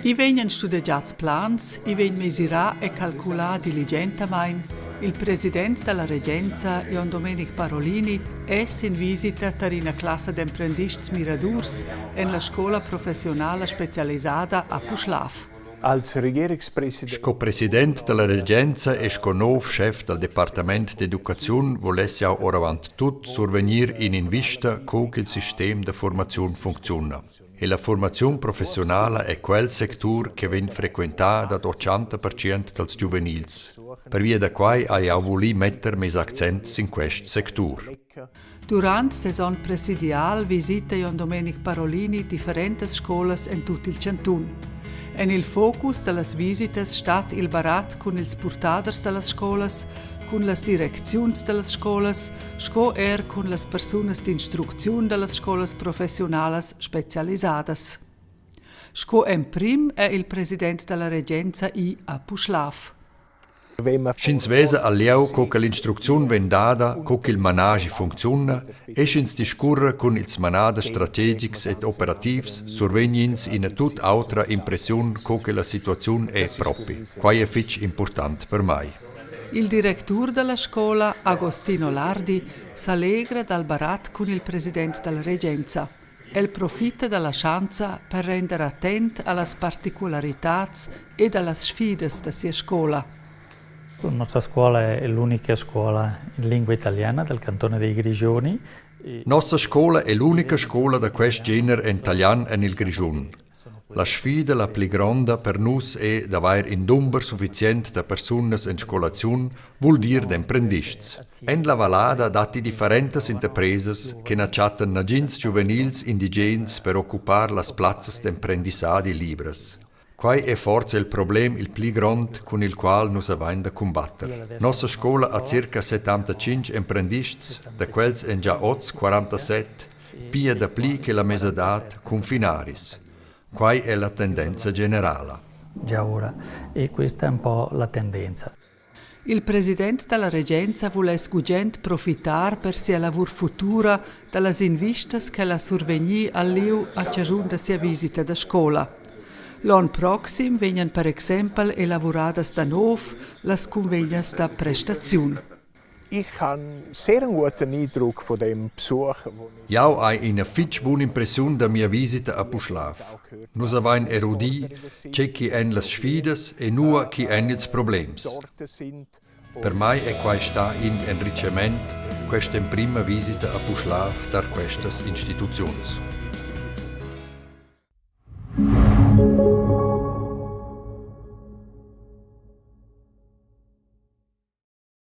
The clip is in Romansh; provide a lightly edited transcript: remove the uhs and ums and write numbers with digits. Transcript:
I vegnan studegiads plans, i vegn mesirà e calculà diligentamain. Il president da la regenza, Jon Domenic Parolini, è sin visita tar ina classa d'emprendists miradurs en la scola professiunala spezialisada a Puschlav. Sco president da la regenza e sco nov schef dal departament d'educaziun vuless jau oravant tut survegnir in'invista co ch'il sistem da formaziun funcziuna. E la formaziun professiunala è quel sectur che vegn frequentà dad 80% dals giuvenils. Pervia da quai hai jau vulì metter mes accent sin quest sectur. Durant ses onn presidial visita Jon Domenic Parolini differentas scolas en tut il chantun. En il focus da las visitas stat il barat cun ils purtaders da las scolas, cun las direcziuns da las scolas sco er cun las persunas d'instrucziun da las scolas professiunalas spezialisadas. Sco emprim è il president da la regenza ì a Puschlav. Sch'ins vesa al lieu co che l'instrucziun vegn dada, co ch'il manaschi funcziuna e sch'ins discurra cun ils manaders strategics ed operativs, survegn ins ina tut autra impressiun co che la situaziun è propi. Quai è fitg impurtant per mai. Il directur da la scola, Agostino Lardi, s'allegra dal barat cun il president da la regenza. El profita da la schanza per render attent a las particularitads ed a las sfidas da sia scola. La nostra scuola è l'unica scuola in lingua italiana del cantone dei Grigioni. Nossa scola è l'unica scola da quest gener en talian en il Grischun. La sfida la pli gronda per nus è d'avair in dumber suffizient da persunas en scolaziun, vul dir d'emprendists. En la vallada datti differentas interpresas che na chattan nagins giuvenils indigens per occupar las plazzas d'emprendissadi libras. Quai è forsa il problem il pli grond cun il qual nus avain da cumbatter. Nossa scola ha circa 75 emprendists, da quels èn gia oz 47 pia dapli che la mesadad cunfinaris. Quai è la tendenza generala. Già ora. E questa è un po' la tendenza. Il president da la regenza vuless gugent profitar per sia lavur futura da las invistas ch'el ha survegnì al lieu a chaschun da sia visita da scola. L'onn proxim vegnan per exempel elavuradas da nov las cunvegnas da prestaziun. Ich habe sehr einen guten Eindruck von dem Besuch. Jau hai ina fitg buna impressiun da mia visita a Puschlav. Nus avain erudì tge che èn las sfidas e nua che èn ils problems. Per mai è quai stà in enritgiment questa emprima visita a Puschlav tar questas instituziuns.